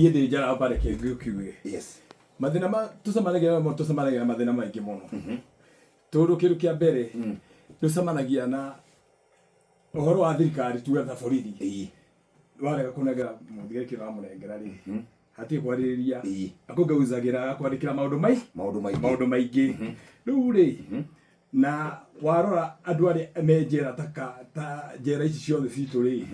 Niĩ ndĩ njaramba, reke ngĩkiuge. Mathĩna ma tũcemanagia namo, tũcemanagia na mathĩna maingĩ mũno, tondũ kĩndũ kĩa mbere tũcemanagia na ũhoro wa thirikari, tuge ta borithi. Warega kũnengera mũthigari kĩrĩa ũramũnengera rĩ, hatirĩ kwarĩrĩria. Akũngeuzagĩra, agakwandĩkĩra maũndũ mai maũndũ maingĩ. Maũndũ maingĩ. Rĩu rĩ, na warora andũ arĩa me njera, ta njera ici ciothe citũ rĩ,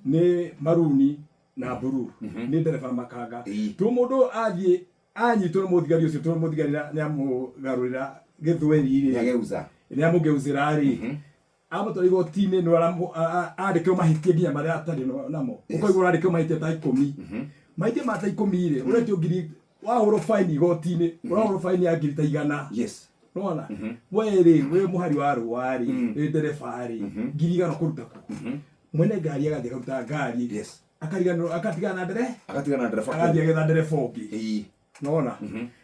nĩ maruni na mburu, nĩ ndereba na makanga. Tu mũndũ athiĩ anyitwo nĩ mũthigari ũcio, tondũ mũthigari nĩ amũgarũrĩra gĩthweri rĩ, nĩageuza. Nĩ amũgeuzĩra rĩ, amũtwara igoti-inĩ, nĩ andĩkĩrwo mahĩtia nginya marĩa atarĩ namo. Ũkaigua ũrandĩkĩrwo mahĩtia ta 10, mahĩtia ma ta 10 rĩ, ũretio ngiri, wahũrwo faini igoti-inĩ, ũrahũrwo faini ya ngiri ta 100. Nona we rĩ, wĩ mũhari wa rũa rĩ, wĩ ndereba rĩ, 100,000 kũruta kũ? Mwene ngari agathiĩ akaruta ngari, akariganĩrwo, akatigana na ndere agatigana na ndereba. Agathiĩ agetha ndereba ũngĩ. Nona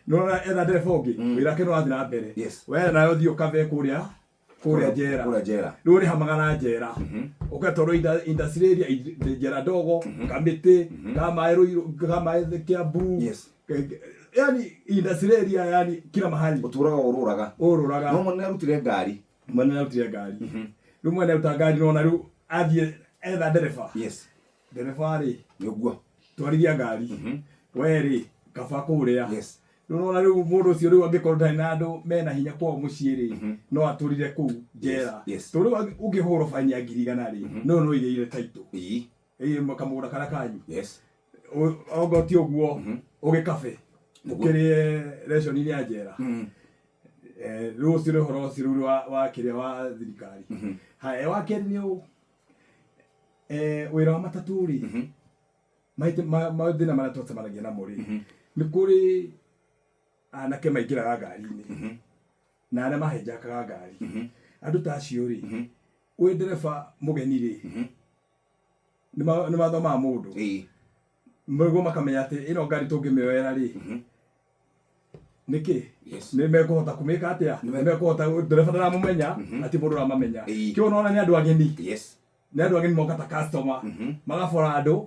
nona etha ndereba ũngĩ, wĩra wake no wathiĩ na mbere. We nawe ũthiĩ ũkave kũrĩa njera. Kũrĩa njera. Rĩu ũrĩhamaga na njera, ũgatwarwo industry area, njera ndogo, Kamĩtĩ, ka maĩ Ruiru, ka maĩ Kiambu. Yani industry area, yani kila mahali. Ũtũraga ũrũraga. Ũrũraga. No mwene arutire ngari. Mwene arutire ngari. Rĩu mwene aruta ngari, nona rĩu athiĩ etha ndereba. Ndereba rĩ, nĩ ũguo. Twarithia ngari we rĩ, kaba kũrĩa. Rĩu nona rĩu mũndũ ũcio rĩu angĩkorwo ndarĩ na andũ mena hinya kwao mũciĩ rĩ, no atũrire kũu njera. Tondũ rĩu ũngĩhũrwo baini ya 100,000 rĩ, no ĩgĩire taitũ ĩ kamũgũnda karĩa kanyu. Ongo ti ũguo, ũgĩkabe ũkĩrĩe ration-inĩ ya njera. Rĩu ũcio nĩ ũhoro ũcio rĩu wa kĩrĩa wa thirikari. Haya, wa kerĩ nĩ ũũ, wĩra wa matatũ rĩ, mathĩna marĩa twacemanagia namo rĩ, nĩ kũrĩ anake maingĩraga ngari-inĩ na arĩa mahenjakaga ngari. Andũ ta acio rĩ, wĩ ndereba mũgeni rĩ, nĩ mathomaga mũndũ nĩguo makamenya atĩ ĩno ngari tũngĩmĩoera rĩ, nĩkĩ nĩ mekũhota kũmĩka atĩa, nĩ mekũhota, ndereba ndaramũmenya, atĩ mũndũ ũramamenya. Kĩo ũrona nĩ andũ ageni. Nĩ andũ ageni moka ta customer, magabora andũ.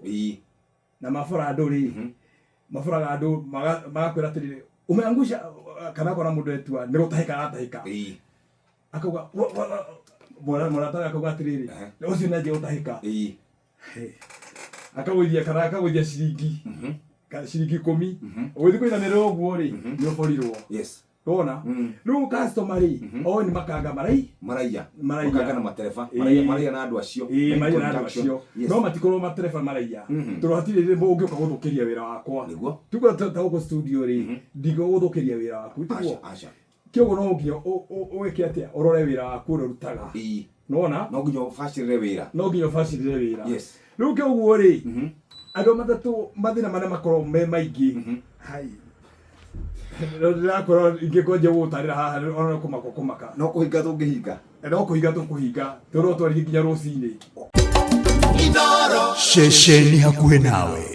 Na mabora andũ rĩ, maboraga andũ magakwĩra atĩrĩrĩ, umeangusha, kana akona mũndũ etua nĩ gũtahĩka aratahĩka, akauga mũratawe, akauga atĩrĩrĩ, ũcio nĩ anjia gũtahĩka. Akagũithia kana akagũithia ciringi ciringi 10, ũgĩthiĩ kũiganĩrĩra ũguo rĩ, nĩ ũborirwo. Wona rĩu customer rĩ, o nĩ makanga marai maraiya. Maraiya. Makanga na matereba. Maraiya, maraiya na andũ acio. Ĩĩ, maraiya na andũ acio. No matikorwo matereba maraiya, tondũ hatirĩ rĩmwe ũngĩũka gũthũkĩria wĩra wakwa. Tuge ta gũkũ studio rĩ, ndigũgũthũkĩria wĩra waku, tiguo? Aca, aca. Kĩoguo no nginya ũĩke atĩa, ũrore wĩra waku ũrĩa ũrutaga. Nĩwona? No nginya ũbacĩrĩre wĩra. No nginya ũbacĩrĩre wĩra. Rĩu kĩoguo rĩ, andũ a matatũ mathĩna marĩa makoragwo me maingĩ, hai, ndĩrakorwo ingĩkwanjia gũgũtarĩra haha, ona kũmaka kũmaka. No kũhinga tũngĩhinga. No kũhinga tũkũhinga, tondũ no twarie nginya rũcinĩ. Ceceni hakuhĩ nawe.